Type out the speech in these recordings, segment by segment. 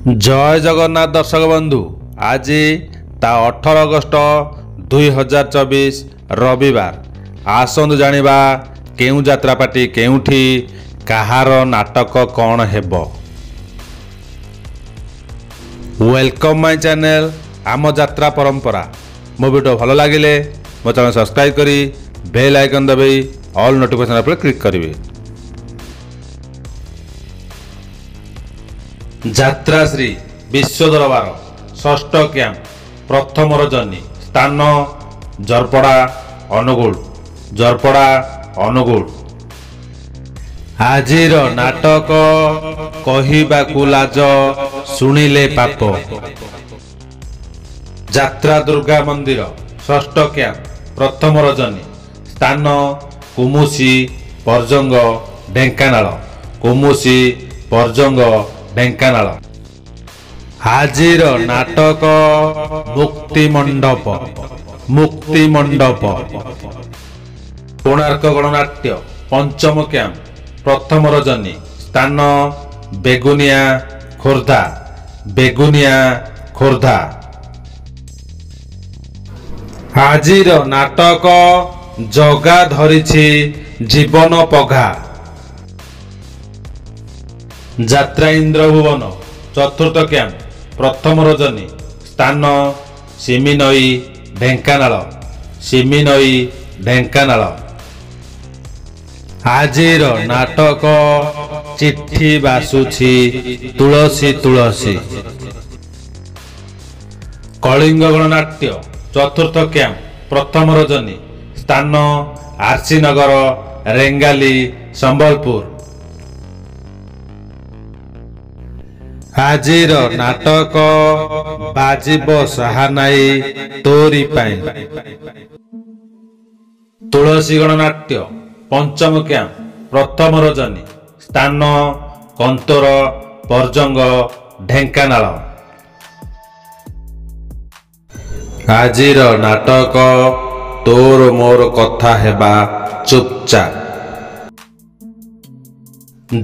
ଜୟ ଜଗନ୍ନାଥ ଦର୍ଶକ ବନ୍ଧୁ, ଆଜି ତା 18 ଅଗଷ୍ଟ 2024 ରବିବାର। ଆସନ୍ତୁ ଜାଣିବା କେଉଁ ଯାତ୍ରା ପାର୍ଟି କେଉଁଠି କାହାର ନାଟକ କ'ଣ ହେବ। Welcome my channel ଆମ ଯାତ୍ରା ପରମ୍ପରା। ମୋ ଭିଡ଼ିଓ ଭଲ ଲାଗିଲେ ମୋ ଚ୍ୟାନେଲ୍ ସବସ୍କ୍ରାଇବ୍ କରି ବେଲ୍ ଆଇକନ୍ ଦବାଇ ଅଲ୍ ନୋଟିଫିକେସନ୍ ଉପରେ କ୍ଲିକ୍ କରିବେ। ଯାତ୍ରାଶ୍ରୀ ବିଶ୍ୱ ଦରବାର ଷଷ୍ଠ କ୍ୟାମ୍ପ ପ୍ରଥମ ରଜନୀ, ସ୍ଥାନ ଜରପଡ଼ା ଅନୁଗୁଳ, ଜରପଡ଼ା ଅନୁଗୁଳ। ଆଜିର ନାଟକ କହିବାକୁ ଲାଜ ଶୁଣିଲେ ପାପ। ଯାତ୍ରା ଦୁର୍ଗା ମନ୍ଦିର ଷଷ୍ଠ କ୍ୟାମ୍ପ ପ୍ରଥମ ରଜନୀ, ସ୍ଥାନ କୁମୁସି ପରଜଙ୍ଗ ଢେଙ୍କାନାଳ, କୁମୁସି ପରଜଙ୍ଗ ଢେଙ୍କାନାଳ। ଆଜିର ନାଟକ ମୁକ୍ତି ମଣ୍ଡପ, ମୁକ୍ତି ମଣ୍ଡପ। କୋଣାର୍କ ଗଣନାଟ୍ୟ ପଞ୍ଚମ କ୍ୟାମ୍ପ ପ୍ରଥମ ରଜନୀ, ସ୍ଥାନ ବେଗୁନିଆ ଖୋର୍ଦ୍ଧା, ବେଗୁନିଆ ଖୋର୍ଦ୍ଧା। ଆଜିର ନାଟକ ଜଗା ଧରିଛି ଜୀବନ ପଘା। ଯାତ୍ରା ଇନ୍ଦ୍ରଭୁବନ ଚତୁର୍ଥ କ୍ୟାମ୍ପ ପ୍ରଥମ ରଜନୀ, ସ୍ଥାନ ସିମିନଈ ଢେଙ୍କାନାଳ, ସିମିନଈ ଢେଙ୍କାନାଳ। ଆଜିର ନାଟକ ଚିଠି ବାସୁଛି ତୁଳସୀ ତୁଳସୀ। କଳିଙ୍ଗ ଗଣନାଟ୍ୟ ଚତୁର୍ଥ କ୍ୟାମ୍ପ ପ୍ରଥମ ରଜନୀ, ସ୍ଥାନ ଆର୍ସିନଗର ରେଙ୍ଗାଲି ସମ୍ବଲପୁର। ଆଜିର ନାଟକ ବାଜିବ ସାହାନାଇ ତୋରି ପାଇଁ। ତୁଳସୀ ଗଣନାଟ୍ୟ ପଞ୍ଚମ କ୍ୟାମ୍ପ ପ୍ରଥମ ରଜନୀ, ସ୍ଥାନ କନ୍ତୋର ପରଜଙ୍ଗ ଢେଙ୍କାନାଳ। ଆଜିର ନାଟକ ତୋର ମୋର କଥା ହେବା ଚୁପଚାପ।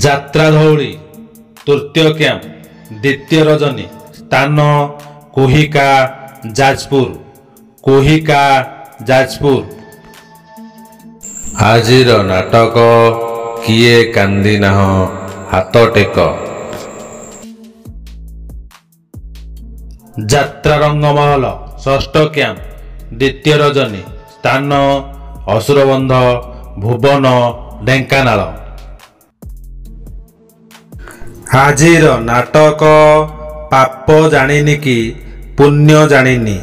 ଯାତ୍ରା ଧଉଳି ତୃତୀୟ କ୍ୟାମ୍ପ ଦ୍ୱିତୀୟ ରଜନୀ, ସ୍ଥାନ କୁହିକା ଯାଜପୁର, କୁହିକା ଯାଜପୁର। ଆଜିର ନାଟକ କିଏ କାନ୍ଦି ନାହଁ ହାତ ଟେକ। ଯାତ୍ରା ରଙ୍ଗମହଲ ଷଷ୍ଠ କ୍ୟାମ୍ପ ଦ୍ୱିତୀୟ ରଜନୀ, ସ୍ଥାନ ଅସୁରବନ୍ଧ ଭୁବନ ଢେଙ୍କାନାଳ। ଆଜିର ନାଟକ ପାପ ଜାଣିନି କି ପୁଣ୍ୟ ଜାଣିନି।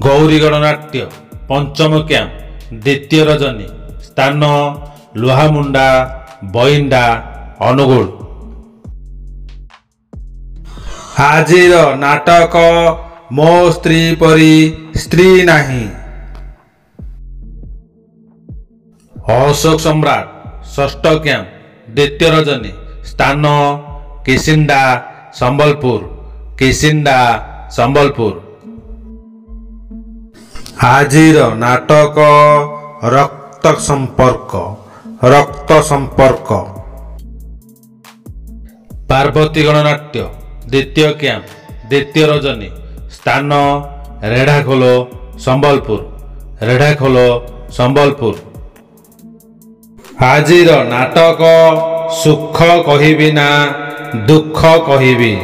ଗୌରୀ ଗଣନାଟ୍ୟ ପଞ୍ଚମ କ୍ୟାମ୍ପ ଦ୍ୱିତୀୟ ରଜନୀ, ସ୍ଥାନ ଲୁହାମୁଣ୍ଡା ବଇଣ୍ଡା ଅନୁଗୁଳ। ଆଜିର ନାଟକ ମୋ ସ୍ତ୍ରୀ ପରି ସ୍ତ୍ରୀ ନାହିଁ। ଅଶୋକ ସମ୍ରାଟ ଷଷ୍ଠ କ୍ୟାମ୍ପ ଦ୍ୱିତୀୟ ରଜନୀ, ସ୍ଥାନ କିସିଣ୍ଡା ସମ୍ବଲପୁର, କିସିଣ୍ଡା ସମ୍ବଲପୁର। ଆଜିର ନାଟକ ରକ୍ତ ସମ୍ପର୍କ, ରକ୍ତ ସମ୍ପର୍କ। ପାର୍ବତୀ ଗଣନାଟ୍ୟ ଦ୍ୱିତୀୟ କ୍ୟାମ୍ପ ଦ୍ୱିତୀୟ ରଜନୀ, ସ୍ଥାନ ରେଢ଼ାଖୋଲ ସମ୍ବଲପୁର, ରେଢ଼ାଖୋଲ ସମ୍ବଲପୁର। ଆଜିର ନାଟକ ସୁଖ କହିବି ନା ଦୁଃଖ କହିବି।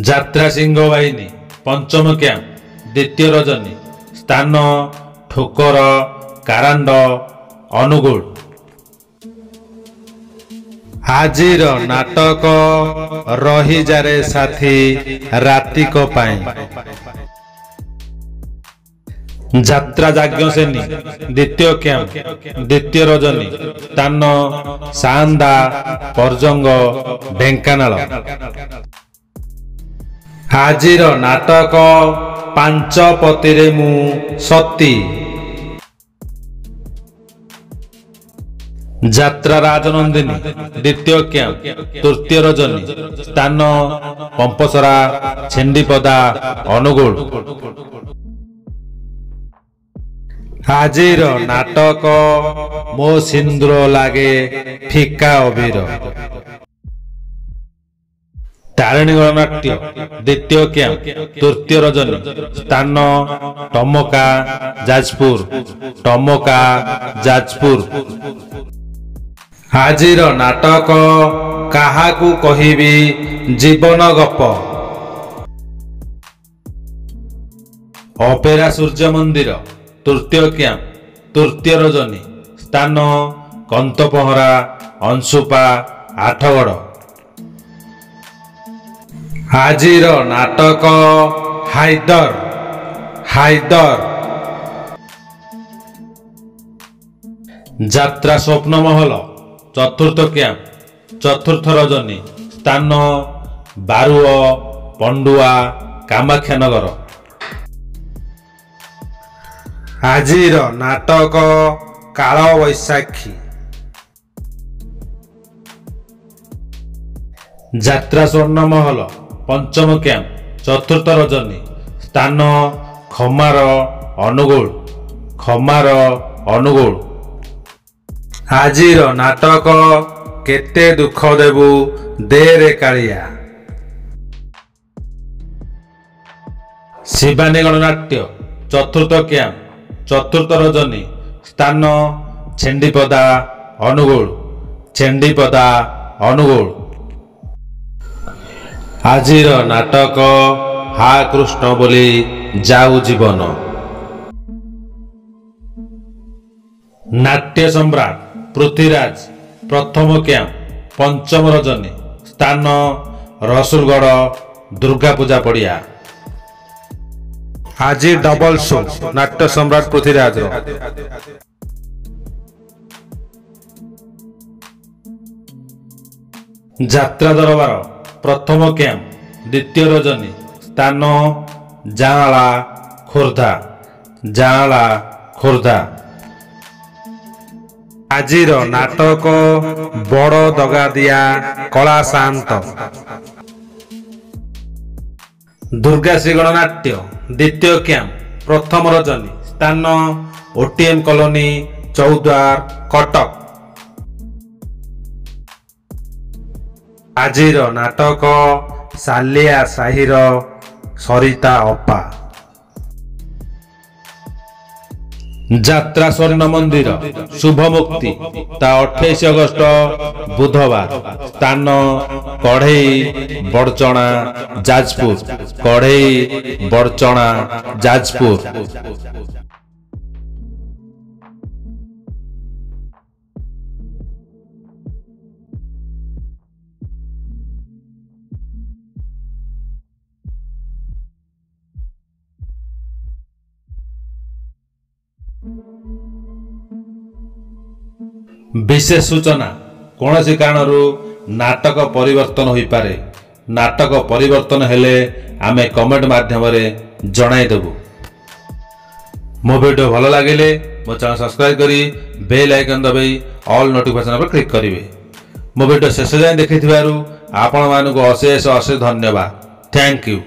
ଯାତ୍ରା ସିଂହ ବାହିନୀ ପଞ୍ଚମ କ୍ୟାମ୍ପ ଦ୍ୱିତୀୟ ରଜନୀ, ସ୍ଥାନ ଠୋକର କାରାଣ୍ଡ ଅନୁଗୁଳ। ଆଜିର ନାଟକ ରହିଯାରେ ସାଥୀ ରାତିକ ପାଇଁ। ଯାତ୍ରା ଯାଜ୍ଞସେନୀ ଦ୍ୱିତୀୟ କ୍ୟାମ୍ପ ଦ୍ୱିତୀୟ ରଜନୀ, ସ୍ଥାନ ସାନ୍ଦା ପରଜଙ୍ଗ ଢେଙ୍କାନାଳ। ଆଜିର ନାଟକ ପାଞ୍ଚପତିରେ ମୁଁ ସତୀ। ଯାତ୍ରା ରାଜନନ୍ଦିନୀ ଦ୍ୱିତୀୟ କ୍ୟାମ୍ପ ତୃତୀୟ ରଜନୀ, ସ୍ଥାନ ପମ୍ପସରା ଛେଣ୍ଡିପଦା ଅନୁଗୁଳ। ଆଜିର ନାଟକ ମୋ ସିନ୍ଦୁର ଲାଗେ ଫିକା ଅବିର। ତାରିଣୀ ଗଣନାଟ୍ୟ ଦ୍ୱିତୀୟ କ୍ୟାମ୍ପ ତୃତୀୟ ରଜନୀ, ସ୍ଥାନ ଟମକା ଯାଜପୁର, ଟମକା ଯାଜପୁର। ଆଜିର ନାଟକ କାହାକୁ କହିବି ଜୀବନ ଗପ। ଅପେରା ସୂର୍ଯ୍ୟ ମନ୍ଦିର ତୃତୀୟ କ୍ୟାମ୍ପ ତୃତୀୟ ରଜନୀ, ସ୍ଥାନ କନ୍ତପହରା ଅଂଶୁପା ଆଠଗଡ଼। ଆଜିର ନାଟକ ହାଇଦର ହାଇଦର। ଯାତ୍ରା ସ୍ୱପ୍ନମହଲ ଚତୁର୍ଥ କ୍ୟାମ୍ପ ଚତୁର୍ଥ ରଜନୀ, ସ୍ଥାନ ବାରୁଅ ପଣ୍ଡୁଆ କାମାକ୍ଷାନଗର। ଆଜିର ନାଟକ କାଳବୈଶାଖୀ। ଯାତ୍ରା ସ୍ୱର୍ଣ୍ଣମହଲ ପଞ୍ଚମ କ୍ୟାମ୍ପ ଚତୁର୍ଥ ରଜନୀ, ସ୍ଥାନ ଖମାର ଅନୁଗୁଳ, ଖମାର ଅନୁଗୁଳ। ଆଜିର ନାଟକ କେତେ ଦୁଃଖ ଦେବୁ ଦେ ରେ କାଳିଆ। ଶିବାନୀ ଗଣନାଟ୍ୟ ଚତୁର୍ଥ କ୍ୟାମ୍ପ ଚତୁର୍ଥ ରଜନୀ, ସ୍ଥାନ ଛେଣ୍ଡିପଦା ଅନୁଗୁଳ, ଛେଣ୍ଡିପଦା ଅନୁଗୁଳ। ଆଜିର ନାଟକ ହା କୃଷ୍ଣ ବୋଲି ଯାଉ ଜୀବନ। ନାଟ୍ୟ ସମ୍ରାଟ ପୃଥ୍ୱୀରାଜ ପ୍ରଥମ କ୍ୟାମ୍ପ ପଞ୍ଚମ ରଜନୀ, ସ୍ଥାନ ରସୁଲଗଡ଼ ଦୁର୍ଗାପୂଜା ପଡ଼ିଆ। ଆଜି ଡବଲ ଶୋ ନାଟ୍ୟ ସମ୍ରାଟ ପୃଥ୍ୱୀରାଜର। ଯାତ୍ରା ଦରବାର ପ୍ରଥମ କ୍ୟାମ୍ପ ଦ୍ୱିତୀୟ ରଜନୀ, ସ୍ଥାନ ଜାଆଁଳା ଖୋର୍ଦ୍ଧା, ଜାଆଁଳା ଖୋର୍ଦ୍ଧା। ଆଜିର ନାଟକ ବଡ଼ ଦଗାଦିଆ କଳା ସାଆନ୍ତ। ଦୁର୍ଗାଶ୍ରୀ ଗଣନାଟ୍ୟ ଦ୍ୱିତୀୟ କ୍ୟାମ୍ପ ପ୍ରଥମ ରଜନୀ, ସ୍ଥାନ ଓଟିଏମ୍ କଲୋନୀ ଚୌଦ୍ୱାର କଟକ। ଆଜିର ନାଟକ ସାଲିଆ ସାହିର ସରିତା ଅପା। ଯାତ୍ରା ସ୍ୱର୍ଣ୍ଣ ମନ୍ଦିର ଶୁଭମୁକ୍ତି ତା 28 ଅଗଷ୍ଟ ବୁଧବାର, ସ୍ଥାନ କଢ଼େଇ ବଡ଼ଚଣା ଯାଜପୁର, କଢ଼େଇ ବଡ଼ଚଣା ଯାଜପୁର। ବିଶେଷ ସୂଚନା, କୌଣସି କାରଣରୁ ନାଟକ ପରିବର୍ତ୍ତନ ହୋଇପାରେ। ନାଟକ ପରିବର୍ତ୍ତନ ହେଲେ ଆମେ କମେଣ୍ଟ ମାଧ୍ୟମରେ ଜଣାଇଦେବୁ। ମୋ ଭିଡ଼ିଓ ଭଲ ଲାଗିଲେ ମୋ ଚ୍ୟାନେଲ୍ ସବସ୍କ୍ରାଇବ୍ କରି ବେଲ୍ ଆଇକନ୍ ଦବାଇ ଅଲ୍ ନୋଟିଫିକେସନ୍ ଉପରେ କ୍ଲିକ୍ କରିବେ। ମୋ ଭିଡ଼ିଓ ଶେଷ ଯାଏଁ ଦେଖିଥିବାରୁ ଆପଣମାନଙ୍କୁ ଅଶେଷ ଅଶେଷ ଧନ୍ୟବାଦ। Thank you.